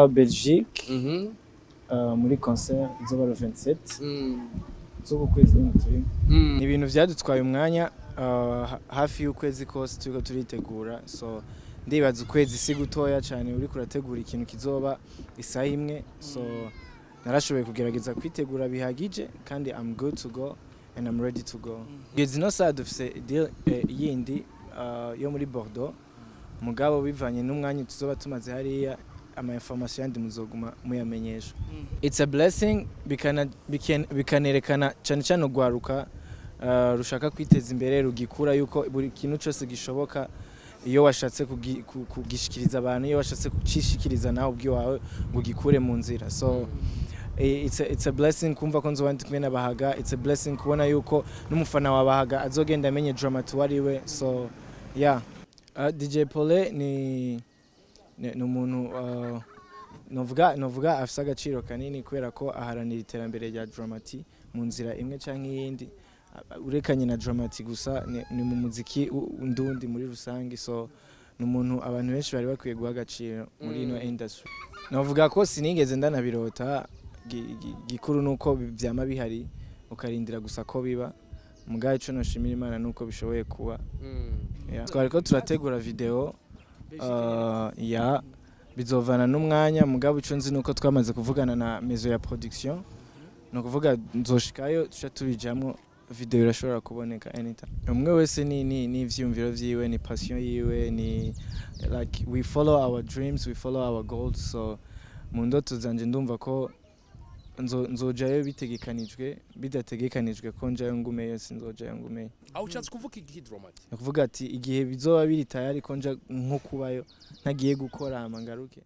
Belgique, muri concert izoba le 27 z'uku kwezi nyine turimo. Ni ibintu vyadutwaye umwanya hafi y'ukwezi kose turiko turitegura. So ndibaza ukwezi si gutoya cyane uriko urategura ikintu kizoba isaha imwe. So narashoboye kugerageza kwitegura bihagije kandi I'm good to go and I'm ready to go. Kugeza ino saha dufise deal yindi yo muri Bordeaux, mugabo bivanye n'umwanya tuzoba tumaze hariya, ama information yandi muzoguma muyamenyesha. It's a blessing, bikanerekana cyane cyane urwaruka rushaka kwiteza imbere, rugikura, yuko buri kintu cyose gishoboka iyo washatse kugishikiriza abantu, iyo washatse kucishikiriza nawe ubwiwawe ngo ugikure mu nzira. So it's a blessing kumva ko nzoba ndi kumwe n'Abahaga. It's a blessing kubona yuko n'umufana wa Bahaga azogenda amenye Drama-T uwo ari we. So yeah, DJ Pole ni umuntu novuga afise agaciro kanini kubera ko aharanira iterambere rya Drama-T mu nzira imwe canke iyindi. Urekanye na Drama-T gusa, ni mu muziki ndundi muri rusange. So ni umuntu abantu benshi bari bakwiye guha agaciro muri ino industry. Novuga ko sinigeze ndanabirota. Gikuru nuko vyama bihari, ukarindira gusa ko biba. Mugabo ico noshimira Imana nuko bishoboye kuba. Yeah. Twariko turategura video ya bizovana n'umwanya, mugabo ico nzi nuko twamaze kuvugana na maison ya production, ni ukuvuga nzoshikayo tuca tubijamwo, video irashobora kuboneka anytime. Umwe wese ni ivyiyumviro vyiwe, ni passion yiwe, ni like we follow our dreams, we follow our goals. So mu ndoto zanje ndumva ko nzojayo bitegekanijwe, bidategekanijwe ko njayo ngumeyo, sinzojayo ngumeyo. Aho ushatse kuvuga iki, Drama-T? Ni ukuvuga ati igihe bizoba biri tayari ko nja nko kubayo ntagiye gukora, hama ngaruke.